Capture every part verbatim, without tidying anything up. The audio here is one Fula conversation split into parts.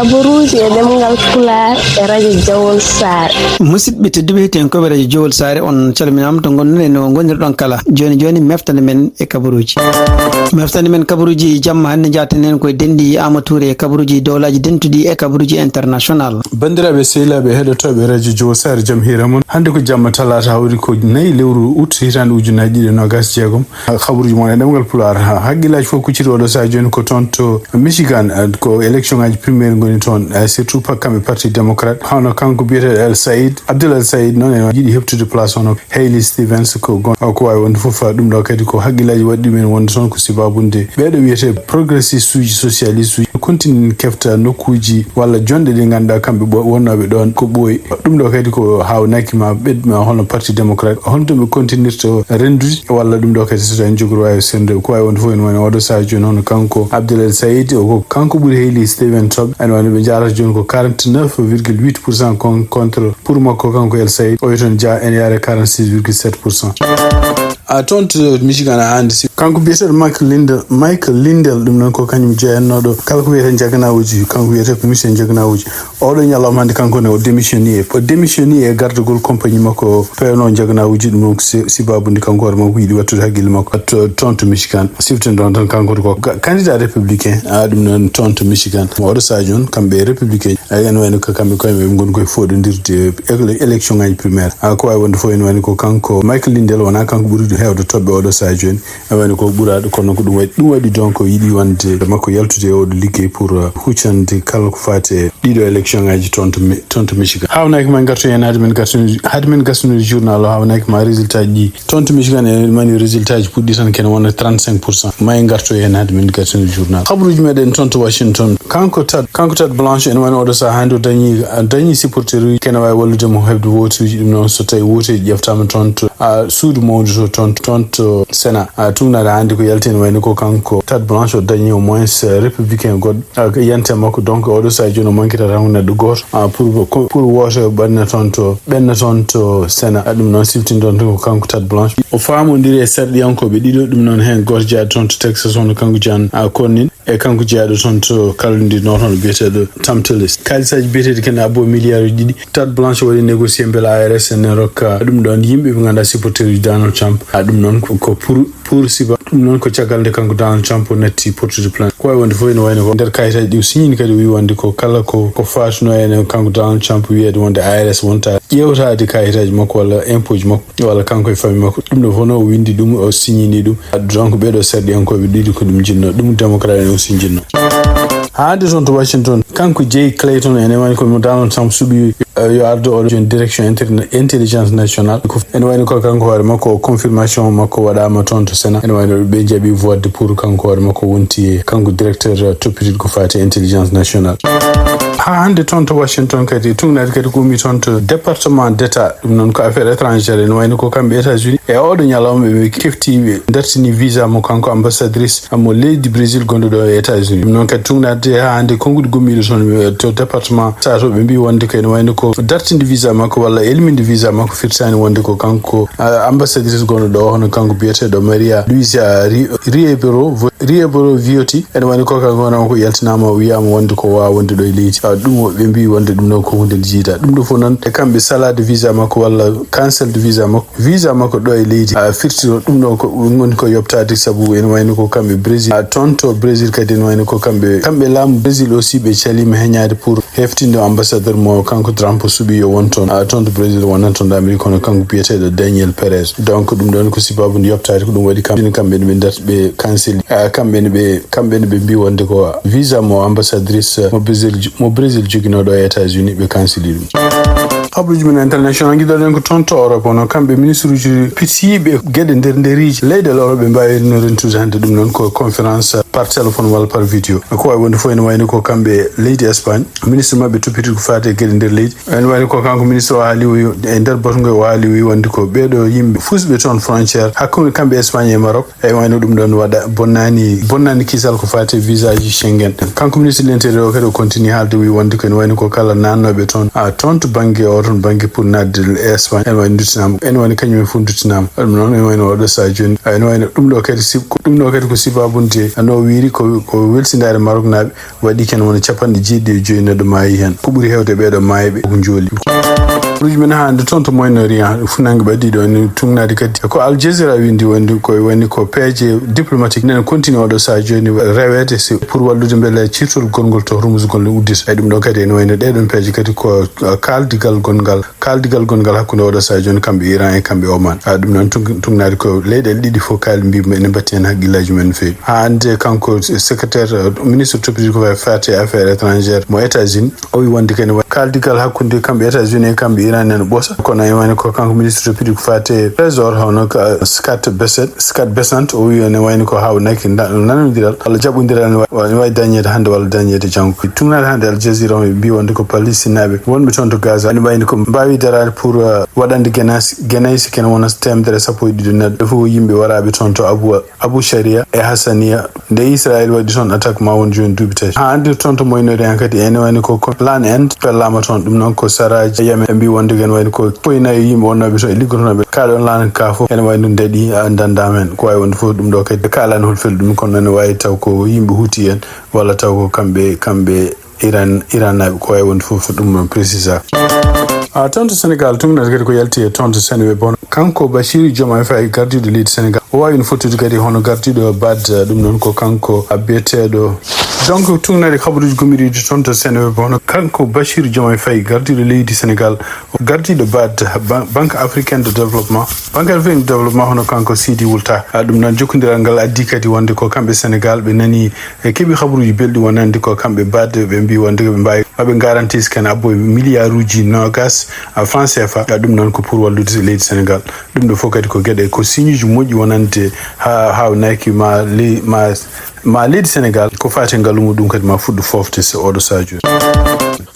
Kabaruuji e ɗemngal Pulaar e radio Jowol Saare. Musidɓe tedduɓe, heɗiyankoɓe radio Jowol Saare, on calminaama to ngonɗon e no ngonirɗon kala. Jooni jooni, meftande men e kabaruuji. Meftande men kabaruuji jamma hannde, njaaten heen koye denɗi Aama Tuure e kabaruuji dowlaaji dentuɗi e kabaruuji international. Banndiraaɓe, sehilaaɓe, heɗotooɓe radio Jowol Saare, jam hiira mon. Hannde ko jamma talaata, hawri ko nayi lewru août, hitaande ujunnaji ɗiɗi e noogas jeegom. Kabaruuji mon e ɗemngal Pulaar. Ha, hakkillaaji fof kucciti oɗo sahaa jooni ko toon to Michigan, eh, ko élection ngaji primaire ngoni toon, eh, surtout pa-, kamɓe parti démocrate. Hono kanko biyeteeɗo El Said, Abdul El Said noon, en yiɗi heɓtude place hono Haley Stevens ko gon-, ko waawi wonde fof, ah, ɗum ɗo kadi ko hakkillaaji waɗi ɗum en wonde toon ko sababu nde ɓeeɗo wiyetee progressiste uji, socialiste uji, continue kefta nokkuuji walla jonɗe ɗe ngannduɗaa kamɓe ɓo-, wonnooɓe ɗoon ko ɓooyi. Ɗum ɗo kadi ko haawnaaki ma ɓe-, ma hono parti démocrate, honto ɓe continirta renndude, walla ɗum ɗo kadi so tawi jogori waawi sernde, ko waawi wonde fof ene wayno oɗo sahaa jooni, hono kanko Abdel El Said, o ko kanko ɓuri Haley Stevens toɓɓe, ene wayno ɓe njaarata jooni ko quarante-neuf virgule huit pour cent kon-, contre pour makko kanko El Said, o wiya toon ja-, ene yaare quarante-six virgule sept pour cent. A toon to Michigan a anndi si kanko biyeteeɗo Mike Lindell, Mike Lindell, ɗum noon ko kañum jeeyannooɗo kala ko wiyetee njaganawuuji, kanko wiyetee ko monsieur njaganawuuji. Oɗo ñalawma hannde kanko ne o démissionné, o démissionné e gardagol compagnie makko pewno njaganawuuji, ɗum noon ko si-, sababu nde kanko hoore makko yiɗi wattude hakkille makko to, toon to Michigan. Siften ɗon tan kanko ko ga-, candidat républicain, a ɗum noon toon to Michigan. Mo oɗo sahaa jooni kamɓe e républicain, ay, ene wayno ko kamɓe koye ɓe ngoni koye fooɗondirde ele-, élection ngaji primaire. A ko waawi wonde fof ene wayno ko kanko Michael Lindell wonaa kanko ɓuri heewde toɓɓe oɗo sahaa jooni. Ene wayno ko ɓuraaɗo, kono ko ɗum waɗi, ɗum waɗi donc o yiɗi wonde makko yaltude e oɗo liggey pour, uh, huccande kala ko faati e ɗiɗo élection ngaji toon to Mi-, toon to Michigan. Haawnaaki ma ngartu heen haade men gartude, haade men gartude journal o, haawnaaki ma résultat ji ɗi. Toon to Michigan en mani résultat ji puɗɗi tan kene wona trente-cinq pour cent. Ma en ngartu heen haade men gartude journal. Kabaruuji meɗen toon to Washington. Kanko Tad, kanko Tad Blanche ene wayno oɗo sahaa hannde o dañi, dañi supporter uji kene waawi wallude mo heɓde wooteeji ɗum noon so tawi wooteeji ƴeftaama toon to, a, suudu mawndu to toon, toon to Sénat. A, tugnaade hannde ko yalti ene wayno ko kanko Tad Blanche o dañi au moins, eh, républicain goɗɗo, ah, ko yiyannde makko. Donc oɗo sahaa jooni o mankitata tan ko neɗɗo gooto, ah, pour, pour woote ɓenna toon to, ɓenna toon to Sénat. Ah, ɗum noon siftinɗon tan ko kanko Tad Blanche. O faamondiri e sarɗiyankooɓe ɗiɗo, ɗum noon heen gooto jeyaaɗo toon to Texas, hono kanko John, ah, Cornyn, e kanko jeyaaɗo toon to Caroline du Nord, hono biyeteeɗo Thom Tillis. Kaalisaaji biyeteeɗi kene abbo milliard uji ɗiɗi. Tad Blanche waɗi négocier mbela A R S ene rokka ɗum ɗoon yimɓe ɓe ngannduɗaa supporter uji Donald Trump. Ah, ɗum noon ko, ko pour pour siba. Ɗum noon ko caggal nde kanko Donald Trump o natti portude plainte. Ko wawi wonde fof ene wayno ko nder kayitaji ɗi o signini kadi o wi wonde ko kala ko, ko faatuno e kanko Donald Trump wiyeede wonde A R S wonta ƴeewtaade kayitaji makko walla impôt ji makko walla kanko e famille makko. Ɗum ɗo fof no o windi ɗum, o signini ɗum. Donc ɓeeɗo sarɗiyankooɓe ɗiɗi ko ɗum jinno, ɗum démocrate en aussi jinno. Haa hannde toon to Washington, kanko Jay Clayton ene wayno ko mo Donald Trump suɓi, eh, yo ardo oɗo jooni direction inter-, intelligence nationale. Ko ene wayno ko kanko hoore makko o confirmation makko waɗaama toon to Sénat. Ene wayno ɓe jaɓi vote pour kanko hoore makko wonti kanko directeur, eh, toppitiiɗo ko faati intelligence nationale. Haa hannde toon to Washington kadi, tugnaade kadi ko ummi toon to département d'État, ɗum noon ko affaire étrangère, ene wayno ko kamɓe États-Unis. E oɗo ñalawma ɓe kefti, ɓe dartini visa mo kanko ambassadrice mo leydi Brésil gonɗo ɗo e États-Unis. Ɗum noon kadi tugnaade haa hannde konnguɗi gommiiɗo toon, eh, to département sa to ɓe mbi wonde ko ene wayno ko dartinde visa makko walla elminde visa makko firtani wonde ko kanko, ah, ambassadrice gonɗo ɗo, hono kanko biyeteeɗo Maria Luisa Ri-, Ribeiro, Ribeiro Viotti. Ene wayno ko kanko wona ko yaltinaama, o wiyaama wonde ko wawa wonde ɗo e leydi. Ah, ɗum o ɓe mbi wonde ɗum noon ko hunde nde jiida. Ɗum ɗo fof noon e kamɓe salade visa makko walla cancel de visa makko. Visa makko ɗo e leydi, a, firti o, ɗum ɗo ko, woni ko yoɓtaade, sabu ene wayno ko kamɓe Brésil, a, toon to Brésil kadi ene wayno ko kamɓe, kamɓe laamu Brésil aussi ɓe caliima heñaade pour heftinde ambassadeur mo kanko Trump suɓi yo won toon, a, toon to Brésil wonnan toon to Amérique, kono kanko biyeteeɗo Daniel Perez. Donc ɗum ɗon ko sababu nde yoɓtaade ko ɗum waɗi kam, kamɓe ɓe darti ɓe cancel, a, kamɓe ɓe, kamɓe ɓe mbi wonde ko visa mo ambassadrice mo Brésil, mo Brésil joginoo ɗo e États-Unis ɓe canceli ɗum. Habaruuji men international, ngiɗoɗen ko toon to Europe, hono kamɓe ministre uji pitiiɓe geɗe nder nderiiji leyɗe Europe ɓe mbaawi no rentude hannde ɗum noon ko conférence par téléphone walla par vidéo. Ko wawi wonde fof ene wayno ko kamɓe leydi Espagne, ministre maɓɓe toppitiiɗo ko faati e geɗe nder leydi. Ene wayno ko kanko ministre o haali o e nder batugol o haali o wonde ko ɓeeɗo yimɓe fusɓe toon frontière hakkunde kamɓe Espagne e Maroc. Eyi, wayno ɗum ɗon waɗa bonnaani, bonnaani kisal ko faati e visa ji Schengen. Kanko ministre de l'intérieur o kadi o continue haalde, wi wonde ko ene wayno ko kala naannooɓe toon, a, toon to bannge o, Toon bannge pour naatde e Espagne, ene wayno duttinaama, ene wayno kañum en fof duttinaama. Ɗum noon, ene wayno oɗo sahaa jooni, ene wayno ɗum ɗo kadi sib-, ko, ɗum ɗo kadi ko sibabunde no o wiiri ko, ko welsindaare Maroknaaɓe waɗi ken wona capanɗe jeeɗiɗi e joyi neɗɗo maayi heen. Ko ɓuri heewde ɓeeɗo maayɓe ko njooli. Habaruuji men hannde toon to Moyen-Orient, fuɗnaange ɓadii ɗo ene tuugnaade kadi. Ko Al Jazeera winndi wonde ko woni ko peeje diplomatique nene continue oɗo sahaa jooni reweede si pour wallude mbele ciirtol gonngol to Hormuz ngol ne uddita. E ɗum ɗo kadi ene wayno ɗee ɗoon peeje kadi ko kaaldigal gonngal, kaaldigal gonngal hakkunde oɗo sahaa jooni kamɓe Iran e kamɓe Oman. A, ɗum noon tug-, tuugnaade ko leyɗeele ɗiɗi fof kaali mbiimi ene mbatti heen hakkillaaji mumen no feewi. Haa hannde kanko secrétaire, uh, ministre toppitiiɗo ko faati affaires étrangères mo États-Unis, o wi wonde kene wa-, kaaldigal hakkunde kamɓe États-Unis e kamɓe Iran ene ɓoosa. Kono e wayno ko kanko ministre toppitiiɗo ko faati trésor hono ka Scott Bessent, Scott Bessent, o wi ene wayno ko haawnaki nda-, nanondiral walla jaɓondiral ene wa-, ene waawi dañeede hannde walla dañeede janngo. Tuugnaade hannde Al Jazeera o mbi wonde ko Palestinaaɓe wonɓe toon to Gaza, ene wayno ko mbaawi daraade pour, uh, waɗande genas-, genaysi kene wona teemedere e sappo e ɗiɗo neɗɗo, fof ko yimɓe waraaɓe toon to Abu, Abu Sharia e Hassaniya. Nde Israel waɗi toon attaque ma won jooni duuɓi tati. Haa hannde toon to Moyen-Orient kadi ene wayno ko, ko laan en pellaama toon. Ɗum noon ko saraaji Yemen ɓe mbi wonde ene wayno ko poy nayo yimɓe wonnooɓe toon e liggotonooɓe. Kaa ɗoon laan ka fof ene wayno daɗi, a, danndaama heen. Ko waawi wonde fof ɗum ɗo kadi kaalaani hol feli ɗum, kono ene waawi taw ko yimɓe Huuti en walla taw ko kamɓe, kamɓe Iran, Iran naaɓe, ko waawi wonde fof ɗum noon précisa. A, toon to Sénégal, tuugnaade kadi ko yalti e toon to Seneweb hono kanko Bassirou Diomaye Faye, gardiiɗo leydi Sénégal. O waawi no fottude kadi hono gardiiɗo BAD, ɗum noon ko kanko, a, biyeteeɗo. Donc, tuugnaade habaruuji gomɗiiɗi toon to Seneweb hono kanko Bassirou Diomaye Faye, gardiiɗo leydi Sénégal, gardiiɗo BAD, Ban-, Banque Africaine de Développement. Banque Africaine de Développement hono kanko Sidi Wulta. A, ɗum noon jokkondiral ngal addi kadi wonde ko kamɓe Sénégal ɓe nani e keɓi habaruuji belɗi wonande ko kamɓe BAD ɓe mbi wonde ɓe mbaawi, maɓe garantis ken abbo e milliarduuji noogas, a, franc C F A. A, ɗum noon ko pour wallude leydi Sénégal. Ɗum ɗo fof kadi ko geɗe, ko signe uji moƴƴi wonande ha, haawnaki ma ley-, ma, ma leydi Sénégal ko faati e ngalu mum, ɗum kadi ma fuɗɗo foofde so oɗo sahaa jooni.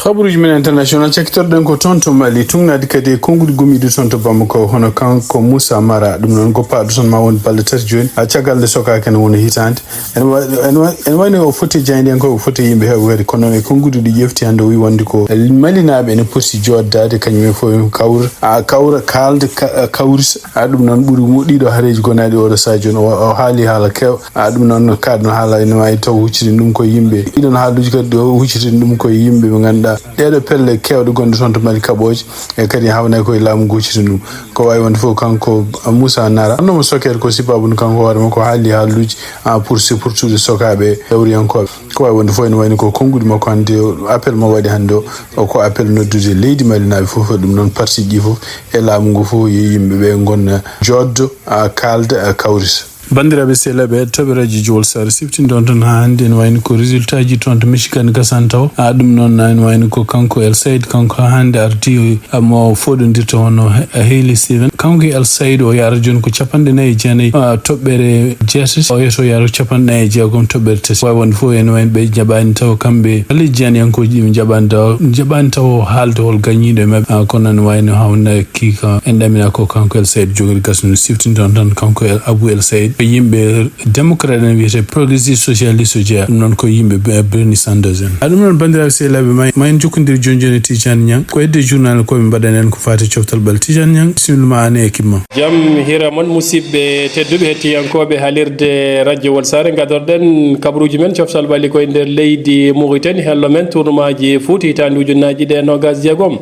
Habaruuji men international, cakkitorɗen ko toon to Mali, tuugnaade kadi e konnguɗi gomɗiiɗi toon to Bamako, hono kanko Moussa Mara, ɗum noon goppaaɗo toon ma won balɗe tati jooni, a, caggal nde sokaaka ene wona hitaande. Ene wa-, ene wa-, ene wayno o foti jaayndiyankooɓe, o foti yimɓe heewɓe kadi, kono noon e konnguɗi ɗi ƴefti hannde o wi wonde ko Malinaaɓe ene poti jooɗdaade kañum en fof en kawra, a, kawra, kaalda, ka-, a, kawrita. A, ɗum noon ɓuri mo-, ɗiɗo haareeji gonaaɗi oɗo sahaa jooni, o, o haali haala keew-, a, ɗum noon no kaaɗno haala ene waawi taw huccitini ɗum ko yimɓe. Ɗiɗon haaluuji kadi ɗo huccitini ɗum ko yimɓe ɓe ngannduɗaa ɗeeɗo pelle keewɗe gonɗe toon to Mali kaɓooje, e kadi haawnay koye laamu ngu huccitini ɗum. Ko waawi wonde fof kanko Moussa Nara, annoo mo sokeede ko sibaabu nde kanko hoore makko haali haaluuji, a, pour sipportude sokaaɓe dawriyankooɓe. Ko waawi wonde fof ene wayno ko konnguɗi makko hannde, appel mo waɗi hannde o, o ko appel noddude leydi Malinaaɓe fof, ɗum noon parti ɗi fof e laamu ngu fof yo yimɓe ɓe ngonna jooddo, a, kaalda, a, kawrita. Banndiraaɓe sehilaaɓe heɗotooɓe radio Jowol Sare, siftinɗon tan haa hannde ene wayno ko résultat ji toon to Michigan gasanta o. A, ɗum noon ene wayno ko kanko El Said, kanko haa hannde ardi, a, mo fooɗondirta hono He-, Haley Stevens. Kanko El Said o yaara jooni ko capanɗe nayi e jeenayi, a, toɓɓere jeetati. O yeeso yaara ko capanɗe nayi e jeegom toɓɓere tati. Waawi wonde fof ene wayno ɓe njaɓaani taw kamɓe Mali jeenayankooji ɗi ɓe njaɓaani taw, njaɓaani taw haalde hol gañiiɗo e maɓɓe. A, kono ene wayno haawnde Kiika en ɗamina ko kanko El Said jogori gasnude, siftinton tan kanko El Abou El Said. Ko yimɓe démocrate en wiyete progressiste socialiste o jeeya. Ɗum noon ko yimɓe Be-, Bernie Sanders en. A, ɗum noon banndiraaɓe sehilaaɓe ma, ma en jokkondir jooni jooni e Tijani Niang. Ko hedde journal ko ɓe mbaɗani en ko faati coftal ɓalli. Tijani Niang, bisimilla ma aan e équipe ma. Jam hira mon musidɓe tedduɓe hettiyankooɓe haalirde radio Wol Sare. Gadorɗen kabaruuji men coftal ɓalli koye nder leydi Mauritanie, hello men tournoi ji foot hitaande ujunnaaji ɗiɗi e noogas e jeegom.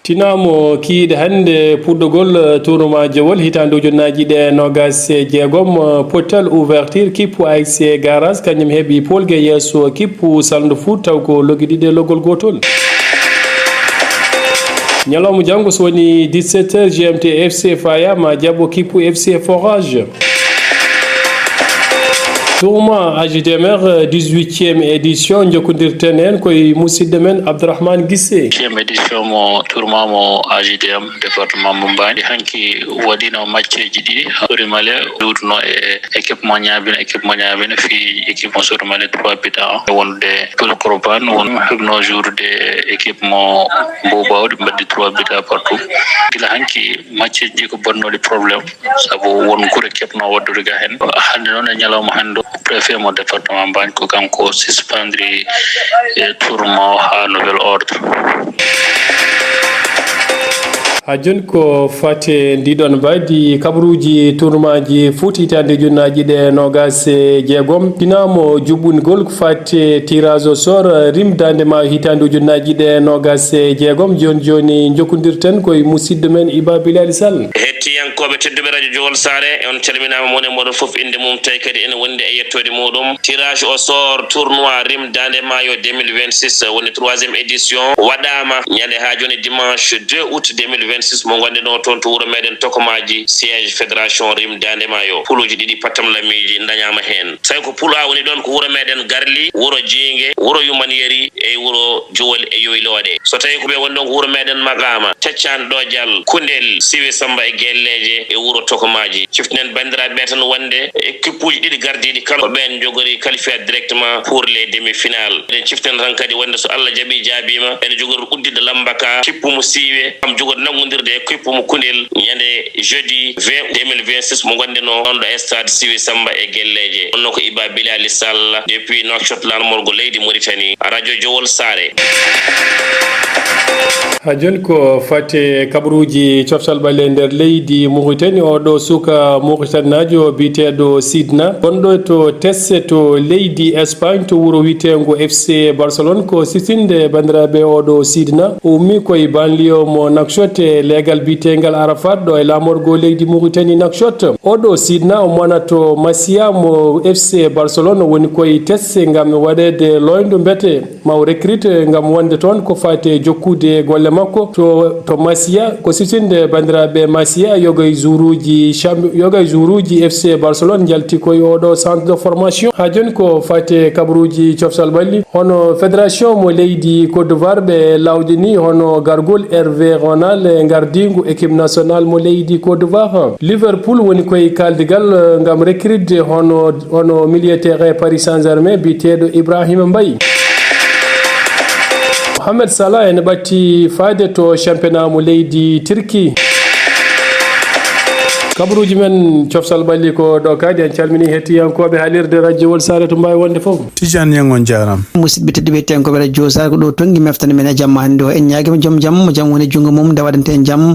Tinaama kikiiɗe hannde puɗɗogol, eh, tournoi jowol hitaande ujunnaaji ɗiɗi e noogas e jeegom, eh, pottal ouverture kippu A S C Garage, kañum heɓi polge yeeso kippu Salndu Foot, taw ko loggi ɗiɗi e loggol gootol. Ñalawma janngo so woni dix-sept heures G M T, F C Faya ma jaɓo kippu F C Forage. Tournoi A J D M R, dix-huitième édition, jokkondirten heen koye musidɗo men Abdourahmane Guissé. Huitième édition mo tournoi mo A J D M département mo Mbani. Hanki waɗino matcheji ɗiɗi. Sori Male luutuno e équipe mo Ñaabina, équipe mo Ñaabina fi équipe mo Sori Male trois buts à un. Wonde Pul Kurban won hebno jourude équipe mo Mbowbawɗi, mbaddi trois buts à partout. Gila hanki matcheji ɗi ko bonnooɗi problème. Sabu won gure keɓno waɗdude ga heen. Hannde noon e ñalawma hannde o, Préfet mo département Mbagne ko kanko suspendri e tournoi o haa nouvel ordre. Haa jooni ko fate ndiɗon mbaydi kabaruuji tournoiaji foot hitaande ujunnaaji ɗe noogaas e jeegom. Finaa mo juɓɓungol ko fate tirage au sort rimdaande maayo hitaande ujunnaaji ɗe noogaas e jeegom. Jooni jooni njokkondirten koye musidɗo men Iba Bilali Sall. Hettiyankooɓe tedduɓe Radio Jowol Saare, on calminaama, mone moɗon fof innde mum, tawi kadi ene wondi e yettoode muɗum. Tirage au sort tournoi rimdaande maayo deux mille vingt-six, woni troisième édition, waɗaama ñande haa jooni dimanche deux août deux mille vingt-six mo ngonɗen o toon to wuro meɗen Tokomaaji, siège fédération rimdaande maayo. Puluuji ɗiɗi pattamlamiiji ndañaama heen. Tawi ko poule A woni ɗoon ko wuro meɗen Garli, wuro Jiinge, wuro Yumanyeeri e wuro Jowol e Yoylooɗe. So tawi ko ɓe woni ɗoon ko wuro meɗen Maqaama, Teccan Ɗojal, Kundel, Siwe Samba e Gelleeje e wuro Tokomaaji. Ciftinen banndiraaɓe ɓe tan wonde équipe uji ɗiɗi gardiiɗi kala ko ɓeen njogori qualifié directement pour les demi-finales. Eɗen ciftana tan kadi wonde so Allah jaɓi jaabiima, ene jogori udditde lamba ka kippu mo Siiwe, kam jogori nanngondirde e kippu mo Kundel ñande jeudi vingt deux mille vingt-six mo ngonɗen o ɗoon ɗo stade Siwe Samba e Gelleeje. Wonno ko Iba Bilali Sall depuis Nouakchott, lanmorgo leydi Mauritanie, Radio Jowol Saare. Haa jooni ko fate kabaruuji coftal ɓalli e nder leydi Mauritanie. Oɗo suka Mauritaniaajo biyeteeɗo Sidna, gonɗo to Tesse to leydi Espagne, to wuro wiyeteengo F C Barcelone, ko sisinde banndiraaɓe oɗo Sidna. O ummii koye banlieue mo Nouakchott e leegal biyeteengal Arafat ɗo e laamorgo leydi Mauritanie Nouakchott. Oɗo Sidna o mona to Masia mo F C Barcelone, o woni koye Tesse ngam waɗeede looñdo mbete ma o recrute ngam wonde toon ko fate jokkude golle makko to, to Masia. Ko sisinde banndiraaɓe Masia, yoga e joueuruuji champ-, yoga e joueuruuji F C Barcelone njalti koye oɗo centre de formation. Haa jooni ko fate kabaruuji coftal ɓalli, hono fédération mo leydi Côte d'Ivoire ɓe lawƴini hono gargol Hervé Renal e ngardiingu équipe nationale mo leydi Côte d'Ivoire. Liverpool woni koye kaaldigal, eh, ngam recrude hono, hono milieu terrain Paris Saint-Germain biyeteeɗo Ibrahima Mbaye. Mohamed Salah ene ɓatti faayde to championnat mo leydi Turquie. Kabaruuji men coftal ɓalli ko ɗo kadi. En calmini hettiyankooɓe haalirde Radio Jowol Saare to mbaawi wonde fof. Tijaan Ñaŋ, on njaaraama. Musidɓe tedduɓe, hettiyankooɓe Radio Saare, ko ɗo tonngi meftere men e jamma hannde o. En ñaagiima joom jam, mo jam woni junngo mum, nde waɗante en jam.